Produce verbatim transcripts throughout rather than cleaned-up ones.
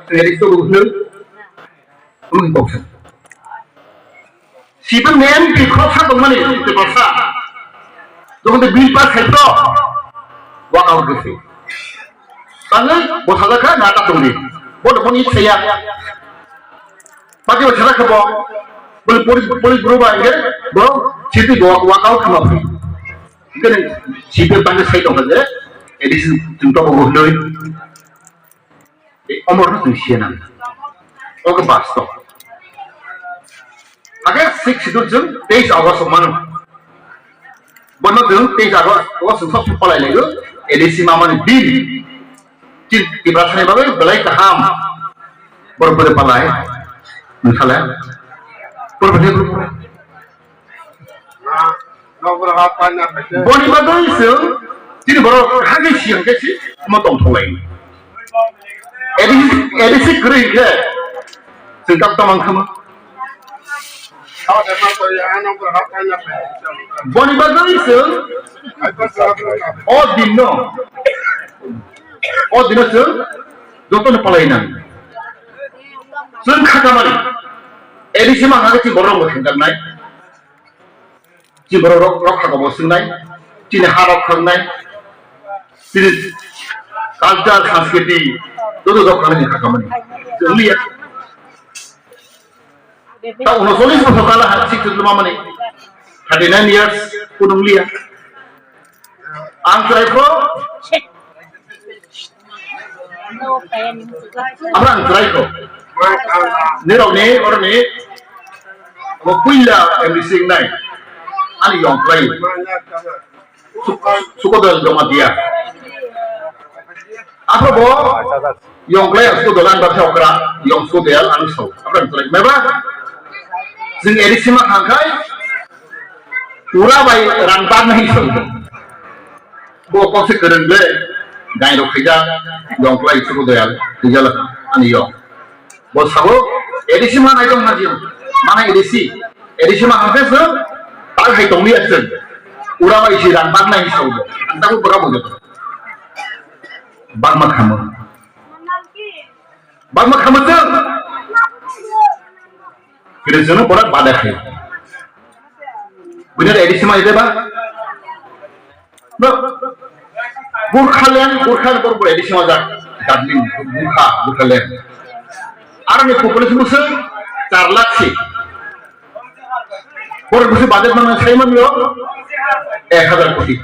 Tengeri to buhno. Umang kok sa. Sibin M P khoroksa tongmani Tiprasa. Jokhon de bill pass khai to. Walk out gese. Tangwi bo sajak kha na ta tongdi. Bo de boni saya. Pati bo sajak kha bo. Boni pori pori bro ba nge bo siti bo walk out khama phi. Kene sibin tangwi sai tong kha je. A D C tong to bo hnoi. Ei, omorno chwng siya nang. Oke, basto. Age six schedule chwng teis August o mano. Bono chwng teis August o chwng sok sok palai laigo. A D C mamani din. Chin Tiprasani bagwi belai kaham. Bor bor palai. Nungsalai. Bor bor. Boni bagwi chwng chini borok kaham khe siyang khe si omo tongthok lai. A D C, A D C kwrwi khe chwng kap tong mang khama. Boni bagwi chwng o dinno, o dinno chwng jotono palai nang. Chwng khatamani A D C ma hagwi chini borok bo thangjaknai. Chini borok rok, rok kha bo swngnai, chini ha rok khangnai, chini culture, sanskriti, joto rok khangnai kha kamani. Chwng liya. Ta unocholish bosor kala ha sik chwng mamani. Thirty nine years kunung liya. Ang chwrai kho. Abra ang chwrai kho. Nirok ni, oro ni. Abo puila M D C nai. Ani yong chwrai. Sukodol Jamatia. Afro bo yong klai Sukodol ang baksa okra yong Sukodol ang so. Afro ang klai meba. Jing A D C ma khangkai. Ura bai rang bak nahi so. Bo kok se kereng le. Gai rok khija yong klai Sukodol khija la ani yong. Bo sabo A D C ma nai tong haji. Mana A D C. A D C ma hangke se. Tal hai tong liya se. Ura bai si rang bak nahi so. Ang tabu baka bo. Bangma khamo. Bangma khamo chwng. Kiri chwngno borak bade khai. Bini A D C ma ide ba? No. Gurkhaland, Gurkhaland bor bor A D C ma jak. Darjeeling, Gurkha, Gurkhaland. Aroni population bwswk char lakh si. Borok bisi budget mano sai manliyo ek hazar koti.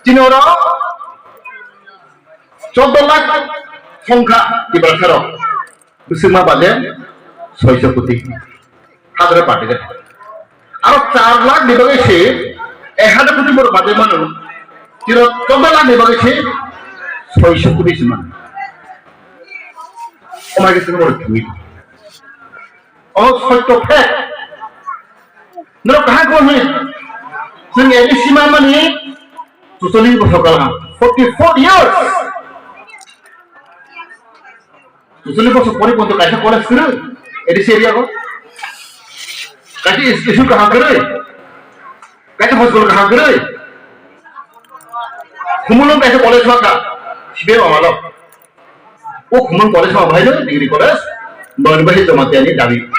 Chini oro choddo lakh songkha Tiprasa rok. Bisingma budget soiso koti. Hazar budget. Aro char lakh ni bagwi se ek hazar koti borok budget mano. Chini choddo lakh ni bagwi se soiso koti se mano. Omai ke borok thangwi. O sotto fact. Norok kaham khe hwnwi, chwng A D C ma mani chucholish bosor kala, forty four years. Chucholish bosor pori ponto kaisa college kwrwi, A D C area o. Kaisa is-, school kaham kwrwi. Kaisa hospital kaham kwrwi. Khumulwng kaisa college ma ka, C P M amalo. O Khumulwng college ma bahai no degree college, Nonbashi Jamatia ni dabi.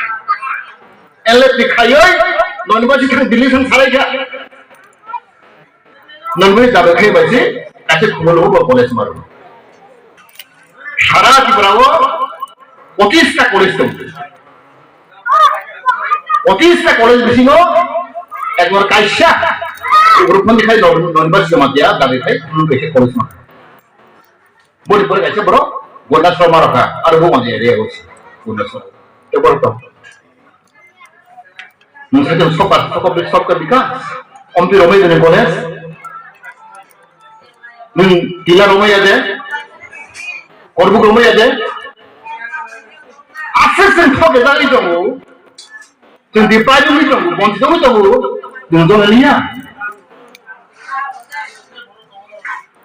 L F T khayoi, Nonbashi thang Delhi thang sarai kha. Nonbashi dabi khai bai se, kaisa Khumulwng bo college ma ro. Sara Tripura o pochista college tong. Pochista college bisingo ekbar kaisa, Ugruphondi khai Nonbashi Jamatia dabi khai, Khumulwng kaisa college ma. Boni pore kaisa borok Gonda Sharma rokha, aro bo mani area o si Gonda Sharma. Te borok tong. Nung sai tong soka, soka bi-, soka bikas. Ompi romai dene college. Nung tila romai ade. Korbuk romai ade. Aswk seng thok ejak i tongo. Chwng deprive wngwi tongo, bonchit wngwi tongo, chwng jora liya.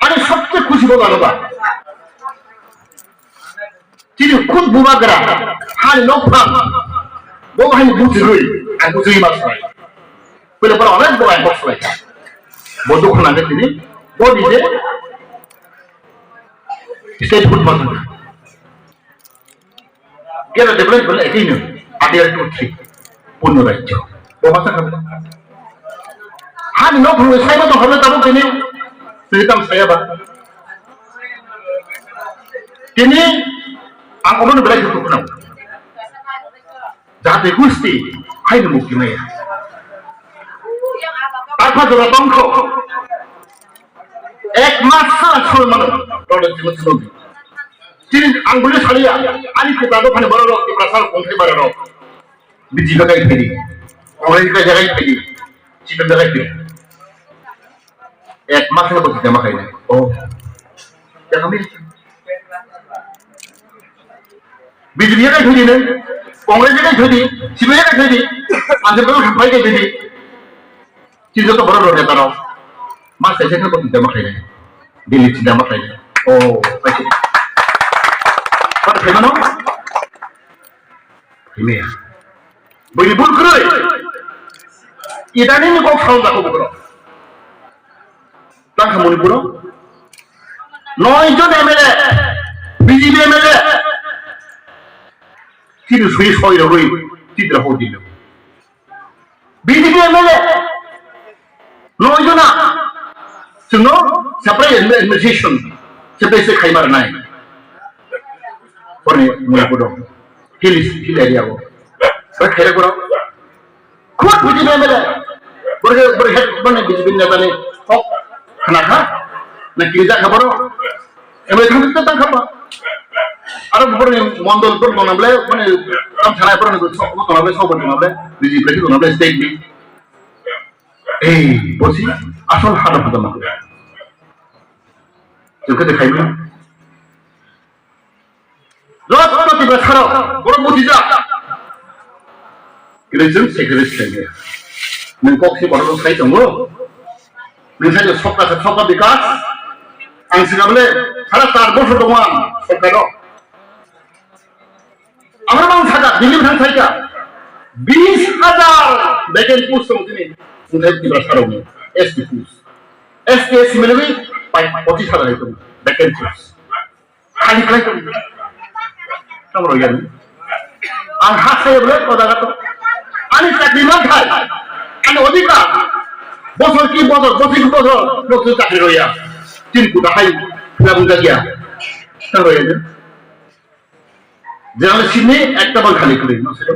Ani sobse khusi bo galo ba. Chini khud bubagra, hani nokphang, bo hani buchigwi, ang buchigwi ma swlai. Pwila pora onek bo ang kok swlai. Bo dukhu nangkhe tini, bo nije statehood ma thangkha. Kera develop bole ekino, adia two three, punno rajyo. Bo masa kami. Hani nok phung sai ma to holo tabuk tini, sini tam saya ba. Tini, ang omono belai khe kukunang. Jate gusti, haino mukti maya. Apa jora tongkho. Ek mas sala solo mano, rode jimo solo. Tini ang bule salia, ani kuta do phani borok rok, Tiprasa rok, kongthai bara rok. B J P kai phedi, Congress kai jagai phedi, C P M jagai phedi. Ek mas sala boti jama khai na. Oh, ya kami. B J P kai phedi ne, Congress kai phedi, C P M kai phedi, ang jabal khampai kai phedi. Chini joto borok rok neta rok. Mas kaisa khe bo chinta ma khlainai. Delhi chinta ma khlainai. Oh, kaisa. Kota khaimano? Khaimaya. Bini bul kwrwi. Idani ni kok sound ako bukro. Tangkha Manipuro. Noi jon M L A. B J P M L A. Chini sui soi rogwi. Chidra ho dilo. B J P M L A, noi jona, chwngno separate administration, separate se khaima rwnai. Boni mula kudo, hill, hill area o. Bai khaira kuro. Khud B J P M L A. Bori, bori head, boni B J P neta ni kok khna kha, na kiri ja kha boro. Ebe thang ta tang khapa. Aro borni mondol bor tong nable, mane, tam sanai borni sok tong nable, sok tong nable, biji biji tong nable, state ni. Ei, bosi, asol hada hada ma. Jengke de khaima. Lot lot iba saro, boro buti ja. Kiri jeng se kiri se. Nang kok si boro sai tongo. Nang sai sokka sokka bikas. Ang sing able, sara tar bosor tongo ang, sorkaro. Amra mang saja, Delhi thang saja. Bis hajar vacant post tong tini, sungthai Tiprasa rokni, S T post. S T, S C milewi, pai, pochis hajar hai tong, vacant post. Khali khlai tong. Tamo yan. Ang ha sai bole, koda gato. Ani chakri man thai. Ani odhikar. Bosor ki bosor, bosor ki bosor, lokse chakri roya. Tin kuta hai, khila bunga gya. Tamo yan. General seat ni ekta bang khali khali, no, sir.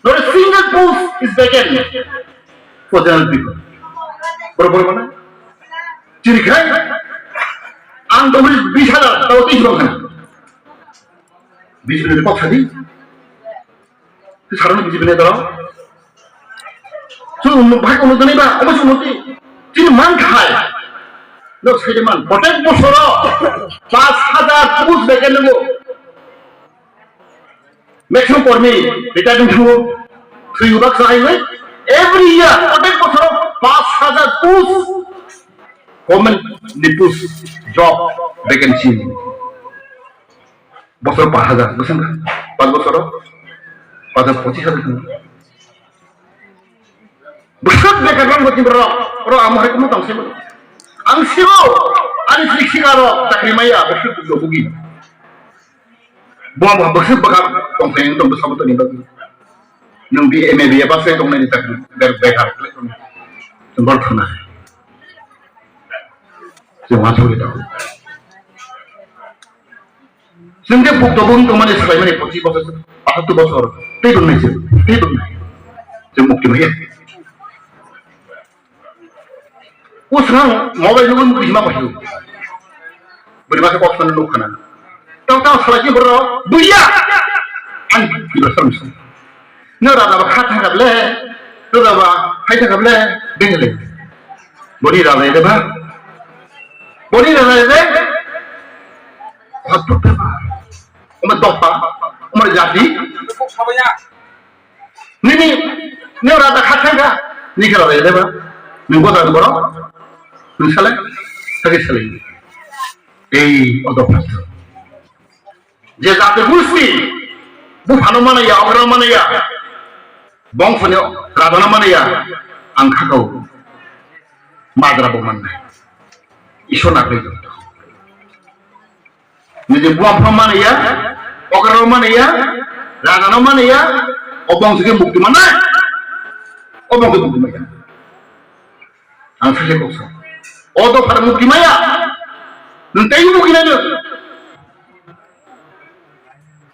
Not a single post is vacant for general people. Boro boro mana? Chiri khai, ang dogri bis hajar, tao tei jibang khana. Bis hajar kok sadi? Tei sarang bis hajar tao? Chwng bahai unnoti nai ba, omo se unnoti. Chini man khai. No, sai de man. Protek bosoro pas hajar post vacant nungo. Maximum kormi retirement thango. Three lakh sai we. Every year, protek bosoro pas hajar post. Government ni post, job vacancy. Bosor pas hajar, bosor pas bosoro pas hajar pochis hajar thango. Bwswk bekar rang bo tibra rok, oro ang mohai kwma tong simo. Ang simo, ani sik sika rok chakri maya, bwswk dukho bugi. Bo bo bwswk bwkha tong phai tong bwsa bo toni bagwi. Nwng B A, M A, B A pass khai tong nai chakri, ber bekar khlai tong. Tong bor thana. Tong asuli tong. Chwng khe pukto bung tongmani swlaimani pochis bosor, pahattu bosor, tei bwngnai se, tei bwngnai. Chwng mukti maya. O swkang mobile nugwi mukti hima pahiyo. Bwrwi ma khe kok swnwi nuk khana. Tang tang swlai khe borok buya. Ang tibra swrwng swrwng. No raja ba kha thangkha ble, raja ba khai thangkha ble, bengele. Boni raja ede ba. Boni raja ede. Hot put ba. Omo dopha, omo jati. Nini, ni raja kha thangkha, ni khe raja ede ba. Ni goda boro. Ni sale, sale sale. Ei, o dopha. Je jati gusti, buphano manaya, ograno manaya, bongsoni rajano manaya, ang khakao majra bo mannai. Isor nakroi tong. Nini buphano manaya, ograno manaya, Raja no mane ya, obong se mukti mana? Obong se mukti maya. Ang sase kok sa. O to phar mukti maya. Nung tei mukti na.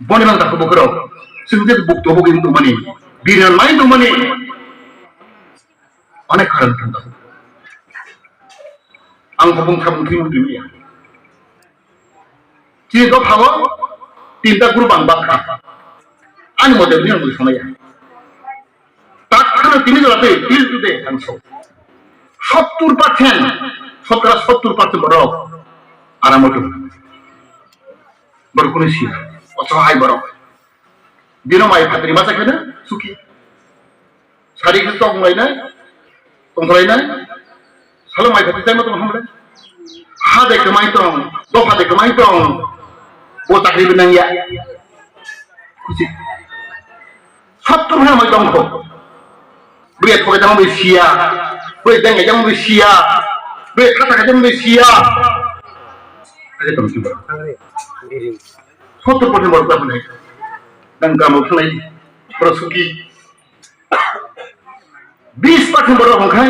Boni bang tak bukro. Sing te buk to buk itu mani. Biran mai tu mani. Onek karan tang. Ang hopung sabung tui mukti maya. Chini dophao tinta group ang bakha. Ani mote bini ang samaya. Tak khana tini jora te, till today ang so. Sottur percent, sottora sottur percent borok aram oto. Borok kunu sia, oso hai borok. Dino mai phatri masa kena, suki. Sari khe tong lainai, tong lainai, salo mai khati tai ma tong hamle. Ha de kemai tong, dopha de kemai tong, bo chakri binang ya. Kusi. Sab tong ha mai tong kho. Bui thok jang bui sia, bui deng jang bui sia, bui khata jang bui sia. Ade tong ki ba. Sottur percent borok ta nai. Dang kamo khlai, borok suki. Bis percent borok hongkhai,